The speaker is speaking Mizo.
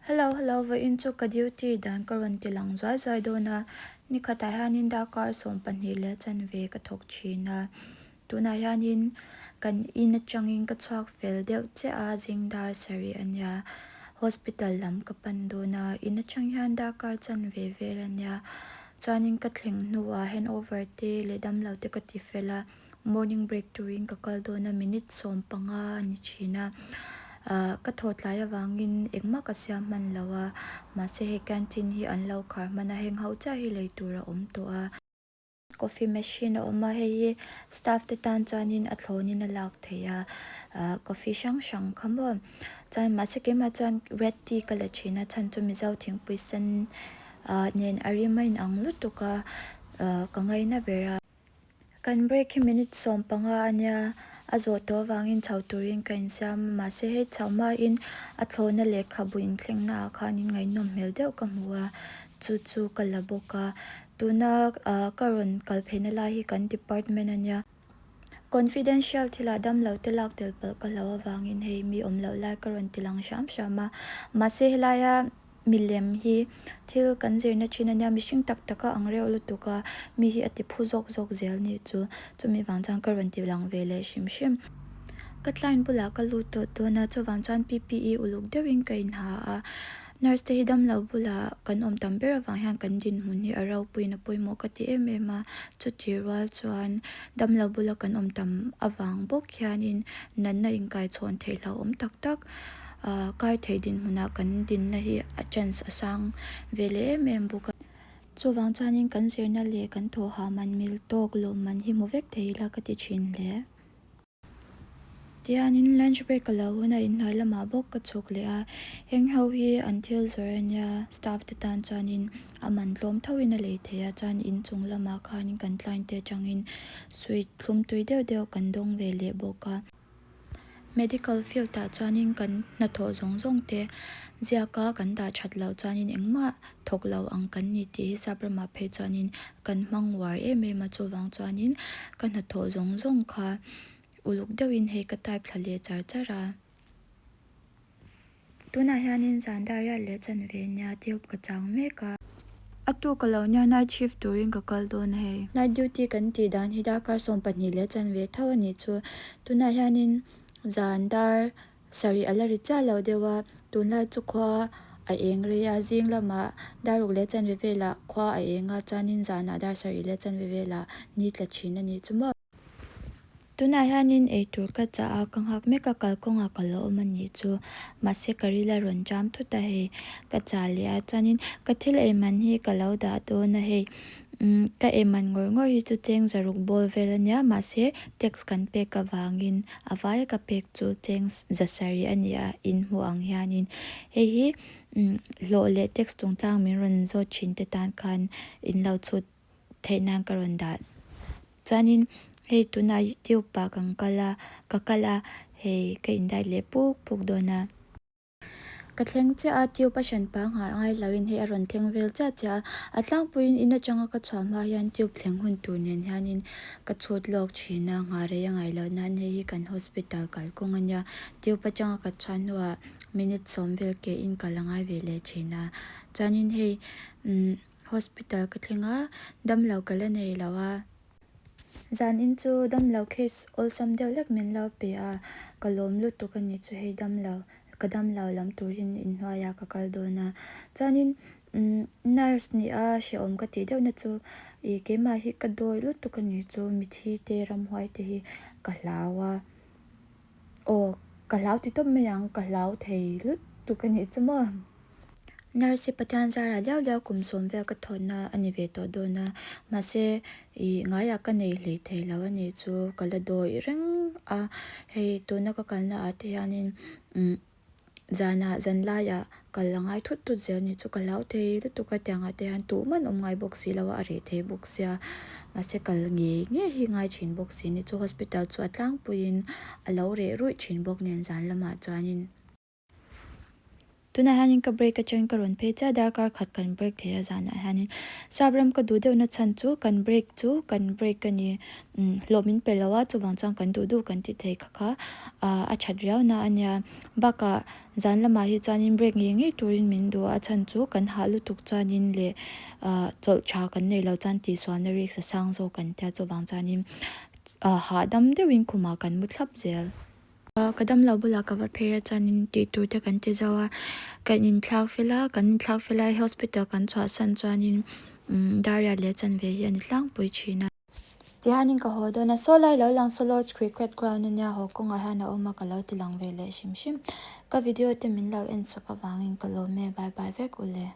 Hello hello vawiin chu ka duty dan ka rawn ti lang zuai zuai dawn a, nikhatah hianin darkar 12 leh chanve ka thawk thin a, tunah hianin kan in atangin ka chhuak fel deuh chiah a zing dar sarih a nia, hospital lam ka pan dawn a, in atang hian darkar chanve vel a nia, chuanin ka thleng hnuah handover te leh damlo te ka ti fel a. Morning break turin ka kal dawn a minute 15 a ni thin a ah ka thaw tlai avangin engmah ka siam hman lo a mahse hei canteen hi an lo khar hman a heng ho chiah hi lei tur a awm tawh a. Coffee machine a awm a hei hi staff te tan chuanin a thlawnin a lak theih a ah coffee hrang hrang kha maw chuan mahse keimah chuan red tea ka la thin a chhan chu mizo thingpui sen ah nen a rim a inang lutuk a ah ka ngaina ber a. Kan break hi minute 15 a nia, a zawh tawh avangin chho turin ka insiam a, mahse hei chho hmain a thlawhna lehkhabu inthlengna ah khanin ngaihnawm hmel deuh ka hmu a, chu chu ka la bawk a. Tuna ka rawn kal pheina lai hi kan department a nia. Confidential thilah damlo te lak tel palh ka hlo avangin hei mi awm loh lai ka rawn ti lang hram hram a, mahse helaia Milem hi thil kan zirna thin a nia, mihring tak tak a ang reuh lutuk a, mi hi a ti phu zawk zawk zel nih chu. Chumi vang chuan ka rawn ti lang ve leh hrim hrim. Ka client bulah ka lut tawh dawn a, chuvang chuan PPE uluk deuhin ka inha a. Nurse te hi damlo bulah kan awm tam ber avang hian kan dinhmun hi a ropuiin a pawimawh ka ti em em a. Chuti rual chuan damlo bula kan awm tam avang bawk hianin natna inkaichhawn theih hlauhawm tak tak. Ahh kai thei dinhmunah kan dinna hi a chance a sang ve leh em em bawk a. Chuvang chuanin kan zirna leh kan thawhah man mil tawk lawmman hi hmu vek thei ila ka ti thin hle. Tihianin lunch break ka lo hun a inhnuai lamah bawk ka chhuk leh a, heng ho hi an thil zawrh a nia staff te tan chuanin a man tlawm thoin a lei thei a, chuan inchung lamah khanin kan client te atangin sweet thlum tui deuh deuh kan dawng ve leh bawk a. Medical field ah chuanin kan hnathawh zawng zawng te ziak a kan dah that loh chuanin engmah thawk lo ang kan ni tih hi sap ramah phei chuanin kan hmang uar em em a chuvang chuanin ka hnathawh zawng zawng kha uluk deuhin hei ka type thla leh char char a. Tunah hianin zan dar riat leh chanve nia tube ka chang mek a. A tuk a lo nia night shift turin ka kal dawn hei. Night duty kan tih dan hi darkar 12 leh chanve tho a nih chu. Tunah hianin zan dar sarih a la ri chiah lo deuh a, tunlai chu khua a eng rei a, zing lamah dar ruk leh chanve velah khua a eng a, chuanin zanah dar sarih leh chanve velah ni tla thin a nih chu maw. Tunah hianin eitur ka chah a, ka nghak mek a, kalkawngah ka lo awm a nih chu. Mahse ka ril a rawn jam thut a hei, ka chah leh a chuanin ka thil ei man hi ka lo dah dawn a hei. Umm ka ei man ngawr ngawr hi chu cheng zaruk bawl vel a nia, mahse tax kan pek avangin a vaia ka pek chu cheng za sarih a ni a, in hmuh ang hianin hei hi umm hlawh leh tax chungchang min rawn zawt thin te tan khan in lo chhut theih nan ka rawn dah. Chuanin hei tunah tube ah kan kal a, ka kal a, hei ka indai leh puk puk dawn a. Ka thleng chiah a, tube a hran pah nghah ngai loin hei a rawn thleng vel chiah chiah a. A tlangpuiin in atanga ka chhuah hma hian tube thleng hun tur nen hianin ka chhut lawk thin a, nghah rei a ngaih loh nan hei hi kan hospital kalkawng a nia. Tube atanga ka chhuah hnuah minute 10 vel ke in kal a ngai ve leh thin a. Chuanin hei umm. Hospital ka thleng a, damlo ka la nei lo a. Zanin chu damlo case awlsam deuh lek min lo pe a, ka lawm lutuk a ni chu hei damlo, ka damlo lam turin inhnuaiah ka kal dawn a. Chuanin umm nurse nih a hrehawm ka tih deuhna chu ih keimah hi ka dawi lutuk a ni chu mithi te ramhuai te hi ka hlau a. Aw ka hlau ti tawp mai ang, ka hlau thei lutuk a nih chu maw. Nurse hi Pathian zarah liau liau kum 10 vel ka thawnna a ni ve tawh dawn a, mahse ih ngaiah ka nei hlei thei lo a nih chu ka la dawi reng a, hei tuna ka kalna ah te hianin umm zanah zan laiah kal a ngai thut thut zel a nih chu ka hlau thei lutuk a tiang ah te hian tuhman awm ngai bawk si lo a, a reh thei bawk sia, mahse kal ngei ngei hi ngai thin bawk si a ni chu hospital chu a tlangpuiin a lo reh ruih thin bawk nen zan lamah chuanin. Tunah hianin ka break atangin ka rawn phei chiah a, darkar khat kan break thei a zanah hianin sap ram ka duh deuhna chhan chu kan break chu kan break a ni umm hlawh min pe lo a chuvang chuan kan duh duh kan ti thei kha kha ah a that riau na a nia bakah zan lamah hi chuanin break ngei ngei turin min duh a a chhan chu kan hah lutuk chuanin leh ah chawlh tha kan neih loh chuan tihsualna risk a sang zawk kan tia chuvang chuanin ah hahdam deuhin khumah kan mu thlap zel. Ka damlo bulah ka va phei a chuanin tih tur te kan ti zo a kan inthlak fel a kan inthlak fel a hospital kan chhuahsan chuanin umm dar riat leh chanve hi a ni tlangpui thin a. Tihianin ka haw dawn a saw lai lo lang saw lord's cricket ground ania haw kawngah hian a awm a ka lo ti lang ve leh hrim hrim ka video te min lo en sak avangin ka lawm e bye bye vek u le.